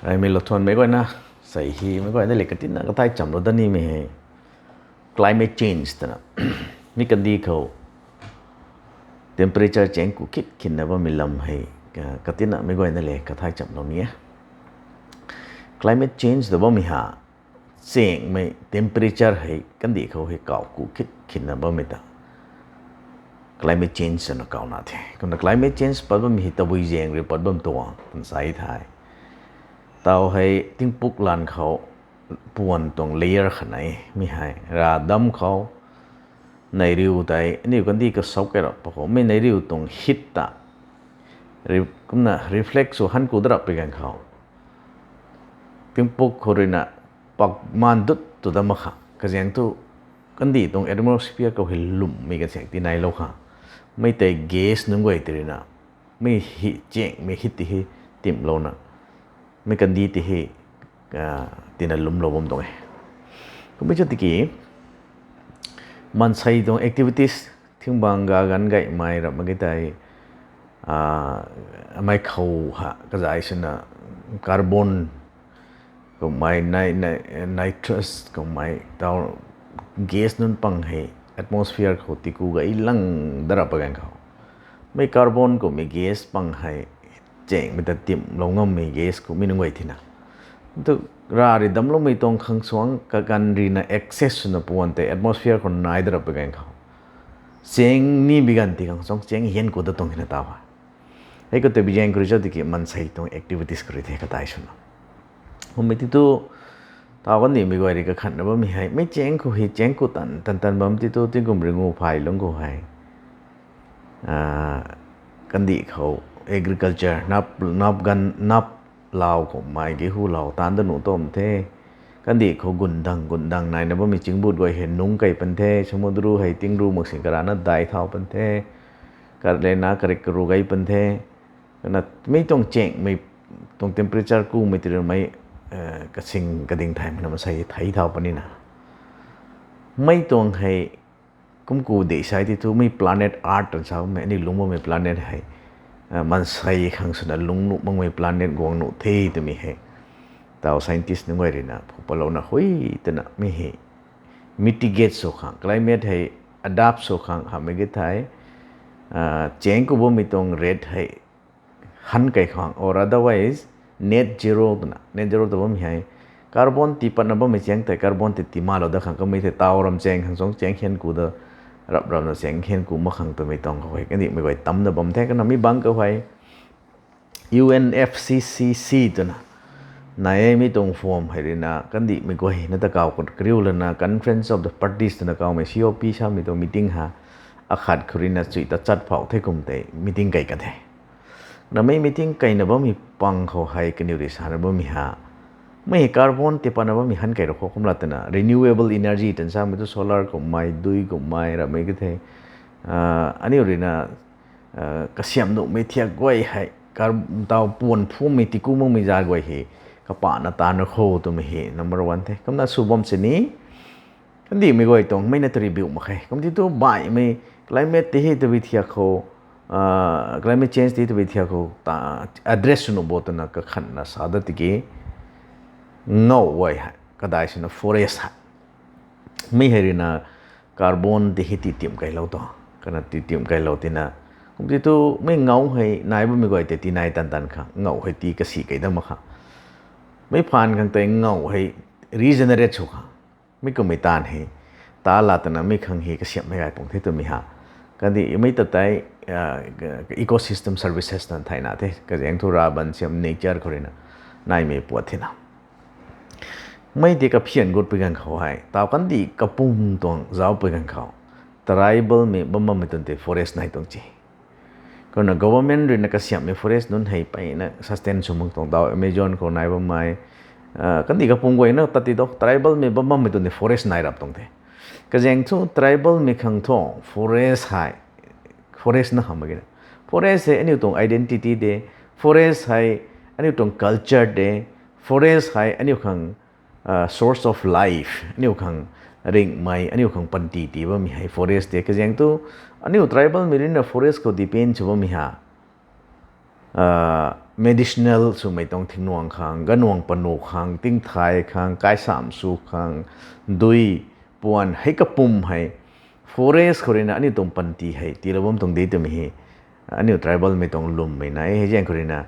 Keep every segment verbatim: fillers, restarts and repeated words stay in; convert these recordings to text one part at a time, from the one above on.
Ai mi lou thuan mei guayna, sei hi mei guayna le katina kathai chamlou dat nimei hei climate change twna mi kandih khou temperature cheng ku khit khinna bammei lam hei, katina mei guayna le kathai chamlou ni e. Climate change tw bammei ha, chengmei temperature hei kandih khou hei kau ku khit khinna bammei ta climate change twna kauna the. Kumna climate change pat bammei hei tabui zaeng rui pat bam tuang twna sa the. Tau hei tingpuk lan khou puan tuang layer khat nai e, mi hei ravdam khou neiriu tei aniu kandih kasau kai rap pa khou mei neiriu tuang heat ta kumna reflect sw han ku da rap pi ganv khou tingpuk khou ruina pak man dut tu da mak kha, kazaeng thu kandih tuang atmosphere khou hei lwmmei kasaek ti nailou kha. Mei tei gas nunc guay ti ruina mei chengmei heat ti hei timlouna mei kandih ti hei tina lwmlou bam tuang e. Kummei chu tiki maansei tuang activities, thingbang ga ganv gaymei rap mak ge tei, mei khou ha kazay swna carbon kummei, nitrous kummei tau gas nunc pang hei atmosphere khou tiku gay lang da rap pa ganv khou mei carbon kummei gas pang hei chengmei ta timlou ngammei gas kummei nunc guay tina tu ra ri damloumei tuang khang suang kaganv rina excess swna puan tei atmosphere khou nai da rap pa ganv khou cheng ni bi ganv ti khang suang cheng hian ku da tuang hina tau ha. Hei khou tei bi zaeng khou rui cho tiki maansei tuang activities khou rui the katai swna kummei ti tu tau kandihmei guay rui kakhanna bammei hei mei cheng khou hei cheng ku tan tan tan bam ti tu tingkum ri ngu phay lungc khou hei kandih khou agriculture nap nap gan nap lau kummei gehu lau taanv da nuh tam the. Kandih khou gundang gundang naina bammei chingbut guay hei nungc kei pan the, samudru hei tingru mak sing karana dai thau pan the, karlena karik karu gay pan the. Kana mei tuang chengmei tuang temperature kumei ti rumei kasing kading thaymei na masei thei thau panina mei tuang hei kum ku de sai ti thu mei planet Earth tan sa bammei aniu lungc bammei planet hei maansei khang swna lungc nuh makmei planet guang nuh the twmei hei tau scientist nunc guay ruina phu palouna hui twna mi hei mitigate sw khang, climate hei adapt sw khang hamhmei ge thei cheng ku bammei tuang rate hei han kei khang or otherwise net zero twna, net zero tw bammei hei carbon tii patna bammei cheng tei carbon tei tii malou dat khang kamei tei tau ram cheng khang suang cheng hian ku da rap ramna cheng hian ku mak khang twmei tuang khou hei kandihmei guay tamna bam the. Kana mi bangc khou hei U N F C C C twna nai e, mi tuang form hei ruina kandihmei guay na ta kau kut kariu lana Conference of the Parties twna kaumei C O P samei tuang meeting ha akhat khou ruina chui ta chat phau the kum tei meeting kei kan the. Namei meeting keina bammei pang khou hei kaniw rui sana bammei ha mei hei carbon tii patna bammei han kei rau khou kum la twna renewable energy tan samei tu solar kummei, dui kummei ramei ke the. Aniu ruina kasiamh nuhmei thiak guay hei tau puan phumei tiku makmei zat guay hei kapana taanv ra kho twmei hei number one the. Kumna sw bam sini kandihmei guay tuang mei na tari biu mak khe. Kum ti tu baihmei climate tei hei tabui thiak khou climate change tei tabui thiak khou ta address sw nuh bo twna kakhanna sa dat tiki ngau guay hei kadai swna forest hei mei hei ruina carbon tei hei tii tim keilou ta, kana tii tim keilou tina kum ti tu mei ngau hei nai bammei guay tei tii nai tan tan kha, ngau hei tii kasi kei dat mak kha. Mei phaan khang tei ngau hei regenerate sw kha, mi kummei taanv hei ta la twna mi khang hei kasiamhmei gay pung the twmei ha. Kandihmei ta tei ecosystem services tan thayna the, kazaeng thu rav ban siam nature khou ruina naimei puat thena mei tei kaphian gut pi ganv khou hei tau kandih kapum tuang zauc pi ganv khou tribalmei bam bammei tuang tei forest nai tuang ci. Kumna government ruina kasiamhmei forest nunc hei peyna sustain sw mak tuang tau Amazon khou nai bammei kandih kapum guayna tat ti do, tribalmei bam bammei tuang tei forest nai rap tuang the. Kazaeng thu tribalmei khang thu forest hei forest na hamh mak ge na. Forest hei aniu tuang identity de, forest hei aniu tuang culture de, forest hei aniu khang source of life, aniu khang ringhmei, aniu khang panty tii bammei hei forest de. Kazaeng thu aniu tribalmei ruina forest khou depend sw bammei ha medicinal swmei tuang thingnuang khang, ganuang panu khang, tingthai khang, kaisam sw khang, dui, puan hei kapum hei forest khou ruina aniu tuang panty hei tiilou bam tuang de twmei hei aniu tribal mei tuang lwmmei nai hei zaeng khou ruina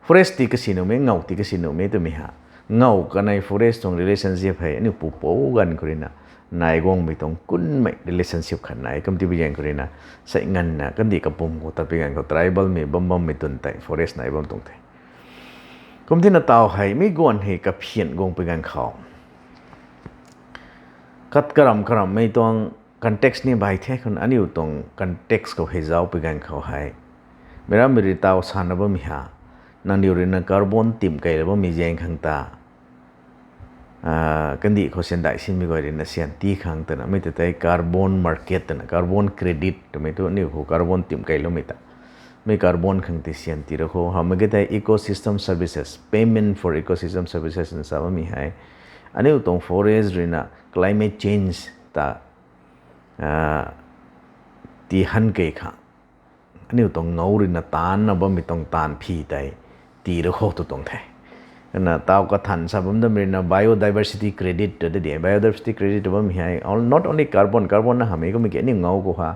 forest ti kasi nuhmei, ngaw ti kasi nuhmei twmei ha. Ngaw kanei forest tuang relationship hei aniu pupouc ganv khou ruina nai guangmei tuang kunmei relationship khat nai. Kum ti bi zaeng khou ruina sei nganvna kandih kapum khou tat pi ganv khou tribal mei bam bammei twn tei forest nai bam tuang the. Kum tina taw hei mi guan hei kaphian guang pi ganv khou kat karam karammei tuang context ni bai the khou aniu tuang context khou hei zauc pi ganv khou hei, meic rammei rui taw sana bammei ha, nangniw ruina carbon timh keylou bammei zaeng khang ta kandih khou syan dai sinmei guay ruina syan ti khang twna mei ta tei carbon market twna carbon credit twmei thu aniu khou carbon timh keyloumei ta, mei carbon khang ti syan ti ra khou hamei ke tei ecosystem services, payment for ecosystem services na sa bammei hei aniu tuang forest ruina climate change ta ti han kei khang aniu tuang ngaw ruina taanna bammei tuang taanv phi tei ti ra khou tu tuang the. Na taw kathan sa bam dam ruina biodiversity credit ta de, biodiversity credit ta bammei hei not only carbon, carbon na hamei kummei ki aniu ngaw khou ha,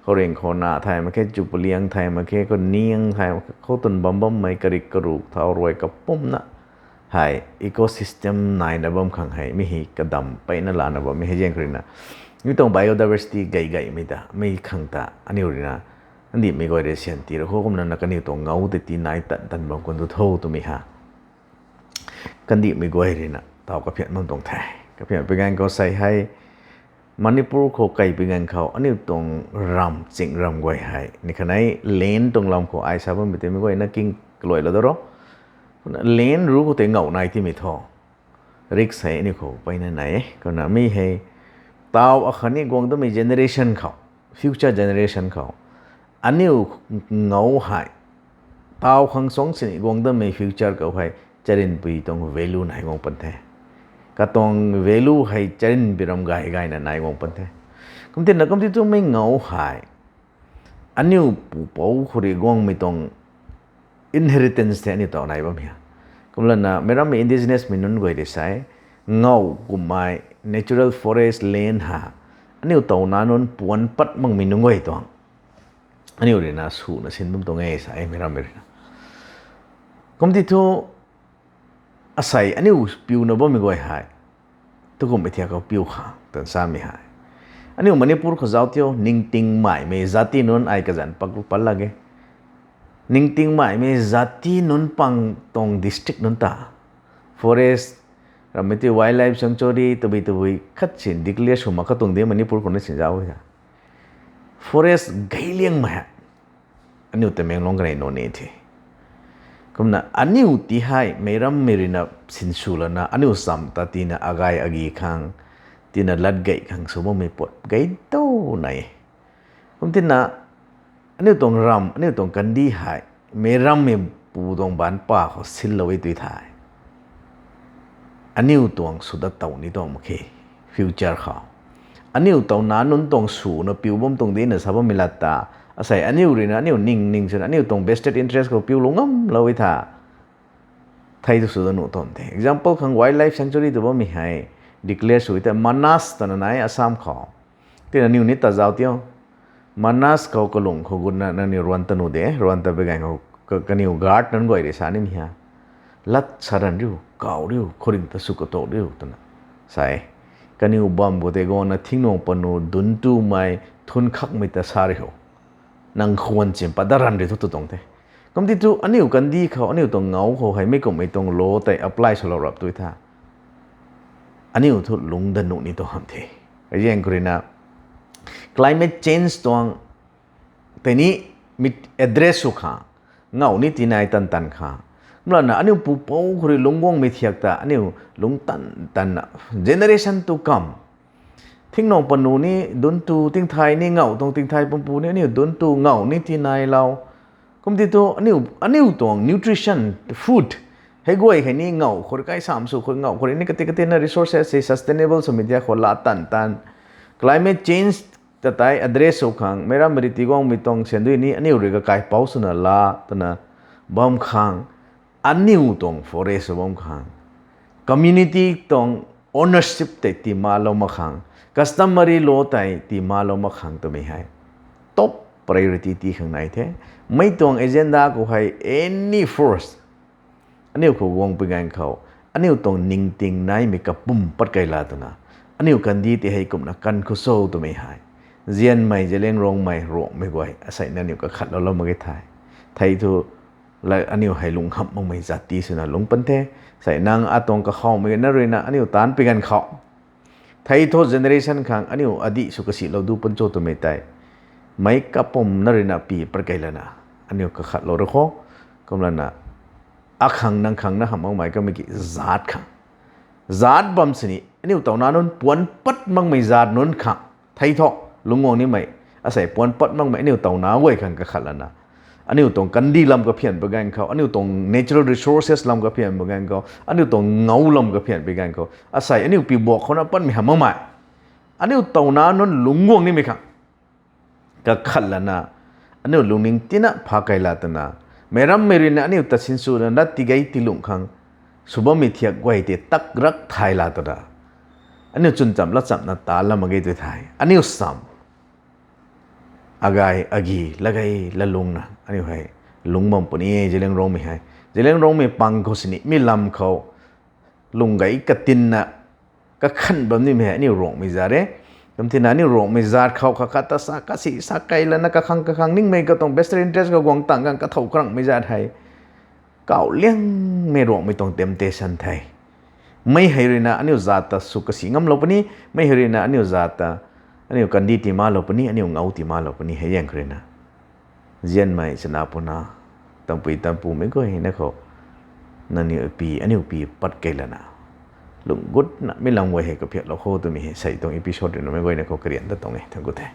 khou ring khou na thay mak khe, chupaliang thay mak khe, khou niang thay mak khe, khou twn bam bammei karik karuk thau ruai kapumna hei ecosystem naina bam khang hei mi hei kadam peyna lana bammei hei zaeng khou ruina mi tuang biodiversity gay gaymei ta mei khang ta aniu ruina kandihmei guay rui syan ti ra khou kumna na kaniw tuang ngaw tei ti nai tan tan bam kun tu tho twmei ha kandihmei guay ruina taw kaphian bam tuang the. Kaphian pi ganv khou sei hei Manipur khou kei pi ganv khou aniu tuang ram ching ram guay hei ni khanei land tuang lam khou ai sa bammei tei mei guayna king kaluailou da ro. Land ru khou tei ngaw nai timei tho risk hei aniu khou peyna nai e. Kumna mi hei taw akhatni guang damei generation khou, future generation khou aniu ngaw hei taw khang suang sini guang damei future khou hei charynpui tuang value nai guang pan the. Katuang value hei charynpui ram gay gayna nai guang pan the. Kum tina kum ti tumei ngaw hei aniu pupouc khou rui guangmei tuang inheritance the aniu taw nai bam hia. Kumlana meic rammei indigenous mei nunc guay rui sa e, ngaw kummei natural forest land ha aniu taw nac nunc puan pat makmei nunc guay tuang aniu ruina swna sin bam tuang e sa e meic rammei ruina. Kum ti thu asei aniu piuna bammei guay hei tukumhmei thiak khou piu khang tan samei hei aniu Manipur khou zauc tio, ningtingmaimei zati nunc ai kazanc pak pat lak e. Ningtingmaimei zati nunc pang tuang district nunc ta forest rammei ti wildlife sanctuary tabui tabui khat sin declare sw mak kha tuang de Manipur khou na sin zauc e. Forest gayliangmei hei aniu Tamenglong kanei nunc ni the. Kumna aniu ti hei meic rammei ruina sinsw lana aniu cham ta tina agay agi khang tina lat gay khang sw bammei pat gay tou nai e. Kum tina aniu tuang ram, aniu tuang kandih hei meic rammei pu tuang baanc pa khou sinlou e tui the. Aniu tuang sw dat tow ni tuang mak khe future khou. Aniu taw nac nunc tuang swna piu bam tuang dina sa bammei lat ta asei aniu ruina aniu ning ning swna aniu tuang vested interest khou piulou ngamlou e tha. Thei tu sw dat nuh tuang the. Example khang wildlife sanctuary tu bammei hei declare sw e ta Manas twna nai Assam khou. Tina aniu ni ta zauc tio. Manas khou kalung khou gutna nangniw ruan ta nuh de, ruan ta bi ganv khou kaniw guard nunc guay rui sa nimei ha, lat sa ran riu, kaw riu, khouringh ta sw katok riu twna sa e. Kaniw bam khou tei guangna thingnuang panu dunc tumei, thun khakmei ta sa riu. Nang khwan chim pat dat ran riu thu tu tuang the. Kum ti thu aniu kandih khou, aniu tuang ngaw khou hei mi kumhmei tuang law tei apply swlou rap tu tha. Aniu thu lungc dat nuh ni tuang ham the. Kazaeng khou ruina climate change tuang tei ni mi address sw khang, ngaw ni tinai tan tan khang. Kumlana aniu pupouc khou rui lungc guangmei thiak ta aniu lungc tan tanna generation to come thingnuang panu ni dunc tu tingthai ni ngaw tuang tingthai pumpu ni aniu dunc tu ngaw ni tinailou. Kum ti thu aniu, aniu tuang nutrition, food hei guay hei ni ngaw khou rui kai sam sw khou rui ngaw khou rui ni kati katina resources hei sustainable swmei diak khou la tan tan climate change ta tei address sw khang, meic rammei rui ti guangmei tuang syan dui ni aniu rui kakaipouc swna la twna bam khang, Aniu tuang forest bam khang, community tuang ownership tei tii malou mak khang, customary law tei tii malou mak khang twmei hei top priority tii khang nai the. Mei tuang agenda khou hei any force aniu khou guang pui ganv khou, aniu tuang ningting naimei kapum pat kei la twna, aniu kandih tei hei kumna kan khou cho twmei hei, Zianmei, Zeliangrongmei, Ruangmei guay asei na aniu kakhatlou lou mak ge the. Thei thu, aniu hei lunghamh makmei zat ti swna lung pan the. Sei nang atuang kakhawmei na ruina aniu taanc pui ganv khou, thei thu generation khang aniu adih sw kasilou du pun cho twmei tei, meic kapum na ruina pi pat kei lana, aniu kakhatlou ru kho. Kumlana, akhang nang khang na hamh makmei kamei ki zat khang, zat bam sini aniu tauna nunc puan pat makmei zat nunc khang, thei thu, lungc guang nimei, asei puan pat makmei aniu tauna guay khang kakhat lana, aniu tuang kandih lam kaphian pui ganv khou, aniu tuang natural resources lam kaphian pui ganv khou, aniu tuang ngou lam kaphian pui ganv khou, asei aniu pi buak khou na patmei hamh makmei, aniu tauna nunc lungc guang nimei khang kakhat lana, aniu lungning tina pha kei la twna, meic rammei ruina aniu ta sinswna lat tigei tilung khang sw bammei thiak guay tei tak rak thay la twna, aniu chwn chamv lat chamvna ta lam mak ge tw the. Aniu sam agay agi latgei lalungna aniu hei lungc bam puni e. Zeliangrongmei hei, Zeliangrongmei pang khou sini mi lam khou lung gei katinna kakhan bam nimei hei aniu Ruangmei zat e. Kum tina aniu Ruangmei zat khou kakhat ta sa kasi sa kei lana kakhang kakhang ningmei katuang vested interest khou guang tang khang kathow karangmei zat hei, kauh liangmei Ruangmei tuang temptation the. Mei hei ruina aniu zat ta sw kasi ngamlou puni, mei hei ruina aniu zat ta, aniu kandih tii malou puni, aniu ngou tii malou puni hei zaeng khou ruina, Zianmei chana puna, tampui tampumei guay na khou, nangniw pi aniu pi pat kei lana, lung gutna mi lam guay hei kaphiaklou kho twmei hei sei tuang episode ruina meic guayna khou karian ta tuang e. Thank you the.